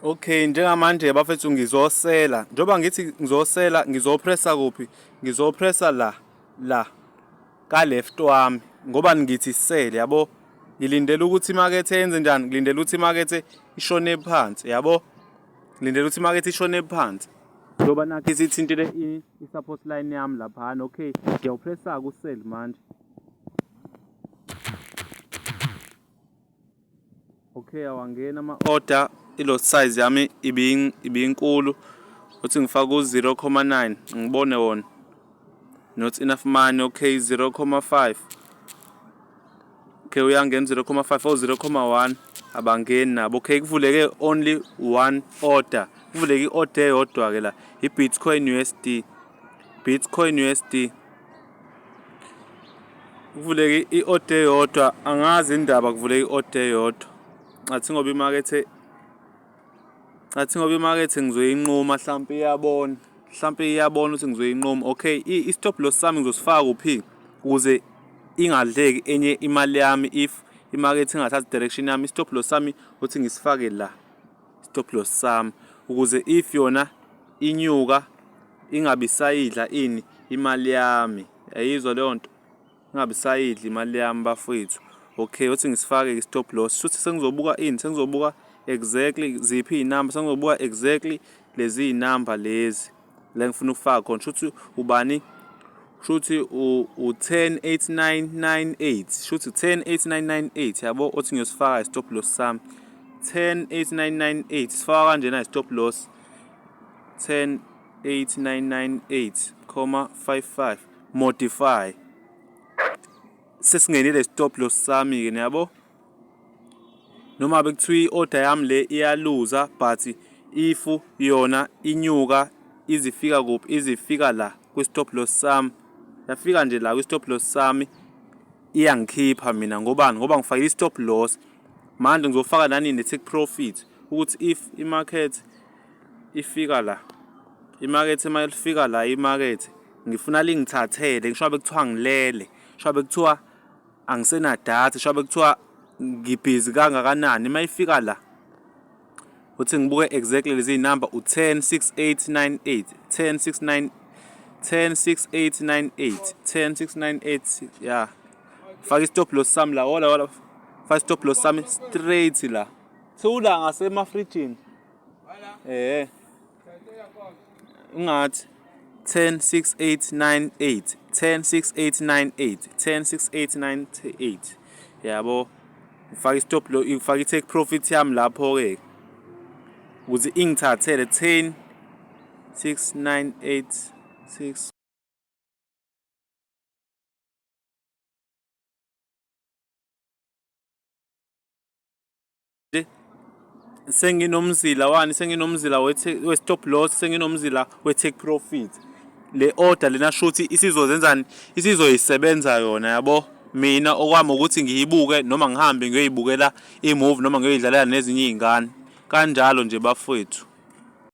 Okay, njengamanje bafethu ngizosela. Njengoba ngithi ngizosela, ngizopressa kuphi? Ngizopressa la, la ka left wami ngoba ngithi sell, yabo. Ngilindele ukuthi imakethe yenze njani? Ngilindele ukuthi imakethe ishone phansi, yabo. Ngilindele ukuthi imakethe ishone phansi. Njengoba nakho isithintile i-support line yami laphana. Okay, ngiyawupressa-ke u-sell manje. Okay, awangena ama-order. I-lot size yami ibinkulu. Uthi ngifake u-0,9 ngibone wona. Not enough money. Okay, 0,5. Okay, uyangena 0,5 o 0,1 abangeni nabo. Okay, kuvuleke only one order. Kuvuleke i-order eyodwa ke la. I-Bitcoin USD. Bitcoin USD. Kuvuleke i-order eyodwa, angazi indaba kuvuleke i-order eyodwa. Ngathi ngoba imakethe ngathi ngoba imakethe ngizoyinquma hlampe iyabona. Hlampe iyabona ukuthi ngizoyinquma. Okay, i-stop loss sami ngizosifaka kuphi ukuze ingadleki enye imali yami if imakethe ingathathi direction yami. I-stop loss sami uthi ngisifake la. Stop loss sami ukuze if yona inyuka ingabi sayidla ini imali yami. Yayizwa leyo nto? Ingabi sayidla imali yami bafowethu. Okay, uthi ngisifake i-stop loss. Shuthi sengizobuka ini? Sengizobuka exactly ziphi iy'namba? Sengizobuka exactly lezi iy'namba lezi la engifuna ukufaka khona. Shuthi ubani? Shuthi u-10 8998. Shuthi 10 8998 yabo, othi ngiyosifaka i-stop loss sami. 10 8998 sifaka kanjena i-stop loss. 10 8998,55 modify. Sesingenile stop loss sami ke, niyabo. Noma bekuthiwa i-order yami le iyaluza, but if yona inyuka izifika kuphi? Izifika la kwi-stop loss sami. Yafika nje la kwi-stop loss sami, iyangikhipha mina. Ngobani? Ngoba ngifakile i-stop loss. Manje ngizofaka nani? Ne-take profit, ukuthi if i-market ifika la, imakethe uma ifika la, imakethe ngifuna lingithathele, ngisho ngabe kuthiwa ngilele, ngisho ngabe kuthiwa angisenadatha, ngisho ngabe kuthiwa ngibhizi kangakanani, uma ifika la uthi ngibuke exactly lezi iy'namba u-10 6898 10 69 10 6898 10 698. Ya, faka i-stop loss sami la. Hola hola, faka i-stop loss sami straight la. Thula ngasemafrijini. Ungathi 10 6898 10 6898 10 6898, yabo. Ngifaka i-stop lo, ngifaka i-take profit yami lapho-ke ukuze ingithathele 10 6 9 8 6. Senginomzila wani? Senginomzila we-stop loss, senginomzila we-take profit. Le order lena shuthi isizozenzani? Isizoyisebenza yona, yabo. Mina okwami ukuthi ngiyibuke noma ngihambe ngiyoyibukela i-movie noma ngiyoyidlalela nezinye iy'ngane kanjalo nje bafowethu.